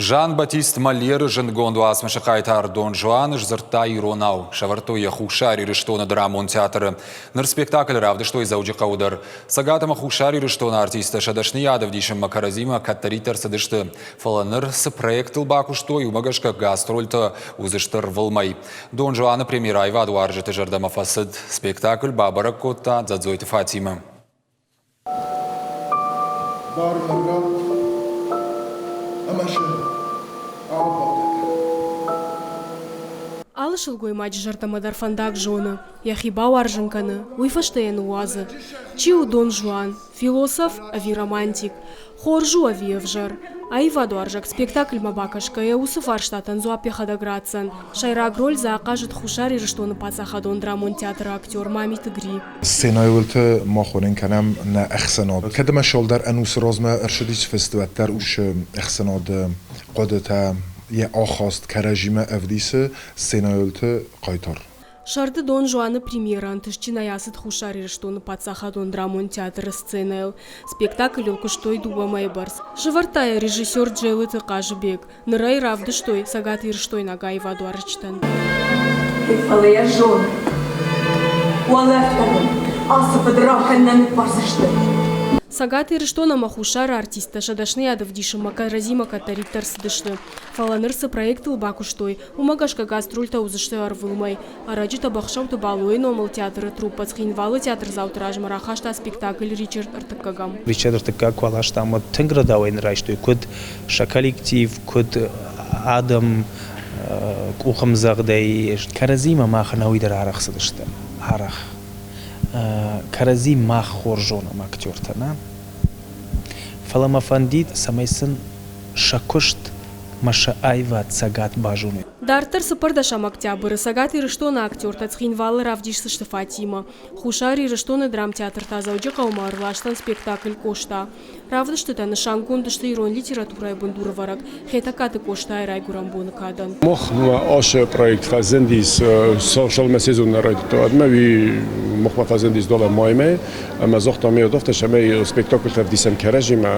Жан-Батист Мольеры зындгонд уацмысы хъайтар Дон Жуан сдзырдта иронау, сӕвӕрдтой йӕ Хуссар Ирыстоны драмон театры. Ныр спектакль равдыстой Дзӕуджыхъӕуы дӕр. Цӕгат ӕмӕ Хуссар Ирыстоны артисттӕ сӕ дӕсныйад ӕвдисынмӕ кӕрӕдзимӕ кӕддӕриддӕр цыдысты. Фӕлӕ ныр цы проектыл бакуыстой, уымӕ гӕсгӕ гастрольтӕ уыдзысты ӕрвылмӕй. Дон Жуаны премьерӕ аивадуарзджыты зӕрдӕмӕ фӕцыд. Спектакль бабӕрӕг кодта Дзӕдзойты Фатимӕ. Бар мын ратт ӕмӕ сын абадӕг. Алы сылгоймаджы зӕрдӕмӕ дӕр фӕндаг зоны, йӕхи бауарзын кӕны, уый фӕстӕ йӕ ныууадзы. Чи у Дон Жуан, философ ӕви романтик, хорз у ӕви ӕвзӕр? Аивадуарзӕг спектакльмӕ бакӕсгӕйӕ уыцы фарстатӕн дзуапп йӕхӕдӕг ратдзӕн. Сӕйраг роль дзы ахъазыд Хуссар Ирыстоны паддзахадон драмон театры актер Мамиты Гри. Сценӕйы уылты мах уынын кӕнӕм нӕ ӕхсӕнад. Кӕд ӕмӕ цалдӕр ӕнусы размӕ ӕрцыдис фыст, уӕддӕр уыцы ӕхсӕнады хъуыдытӕ йӕ ахаст кӕрӕдзимӕ ӕвдисы сценӕйы уылты хъайтар. Сӕрды Дон Жуаны премьерӕ ӕнтыстджынӕй ацыд Хуссар Ирыстоны паддзахадон драмон театры сценӕйыл. Спектаклыл куыстой дыууӕ мӕйы бӕрц. Сӕвӕрдта йӕ режиссер Джелыты Хъазыбег. Ныр ӕй равдыстой цӕгатирыстойнаг аивадуарзджытӕн. Фӕлӕ йӕ зон, уӕлӕрвтӕ дын ацы фыдракӕнд нӕ ныббардзысты. Цӕгат Ирыстон ӕмӕ Хуссары артисттӕ сӕ дӕсныйад ӕвдисынмӕ кӕрӕдзимӕ кӕддӕриддӕр цыдысты. Фӕлӕ ныр цы проектыл бакуыстой, уымӕ гӕсгӕ гастрольтӕ уыдзысты ӕрвылмӕй. Ӕрӕджы Тӕбӕхсӕуты Балойы номыл театры труппӕ Цхинвалы театрдзауты размӕ рахаста спектакль Ричард Ӕртыккӕгӕм. Ричард Ӕртыккаг куы аластам, уӕд тынг рӕдауӕй нӕ райстой куыд сӕ коллектив, куыд адӕм къухӕмдзӕгъдӕй. Кӕрӕдзимӕ мах ӕнӕуый дӕр арӕх цыдысты, арӕх. Кӕрӕдзи мах хорз зонӕм актертӕ, нӕ? Фӕлӕ мӕ фӕндид, цӕмӕй сын сӕ куыст мӕ сӕ аивад цӕгат базоной. Дарддӕр цыппӕрдӕсӕм октябры Цӕгат Ирыстоны актертӕ Цхинвалы равдисдзысты Фатимӕ. Хуссар Ирыстоны драмтеатр та Дзӕуджыхъӕумӕ ӕрласдзӕн спектакль Къоста. Равдыстытӕ нысангонд сты ирон литературӕйы бындурӕвӕрӕг Хетӕгкаты Къостайы райгуырӕн боны кадӕн. Мах ацы проект фӕзындис цалмӕ сезон нӕ райдыдта, уӕдмӕ уый махмӕ фӕзындис долӕ маймӕ ӕмӕ загътам ме афтӕ, цӕмӕй спектакльтӕ ӕвдисӕм кӕрӕдзимӕ,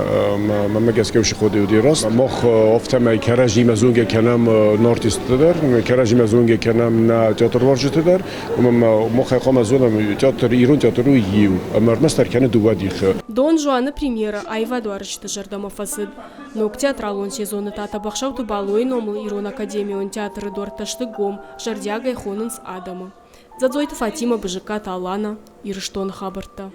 мӕнмӕ гӕсгӕ уыцы хъуыды уыди раст. Мах афтӕмӕй кӕрӕдзимӕ зонгӕ кӕнӕм нӕ артистты дӕр, кӕрӕдзимӕ зонгӕ кӕнӕм нӕ театруарзджыты дӕр, Уымӕн махӕй хъуамӕ зонӕм, театр, ирон театр у иу, ӕмӕ ӕрмӕстдӕр кӕны дыууӕ дихы. Дон Жуаны премьерӕ аивадуарзджыты зӕрдӕмӕ фӕцыд. Ног театралон сезоны та Тӕбӕхсӕуты Балойы номыл Ирон академион театры дуӕрттӕ сты гом, зӕрдиагӕй хонынц адӕмы. Дзӕдзойты Фатимӕ, Бызыккаты Алана, Ирыстоны хабӕрттӕ.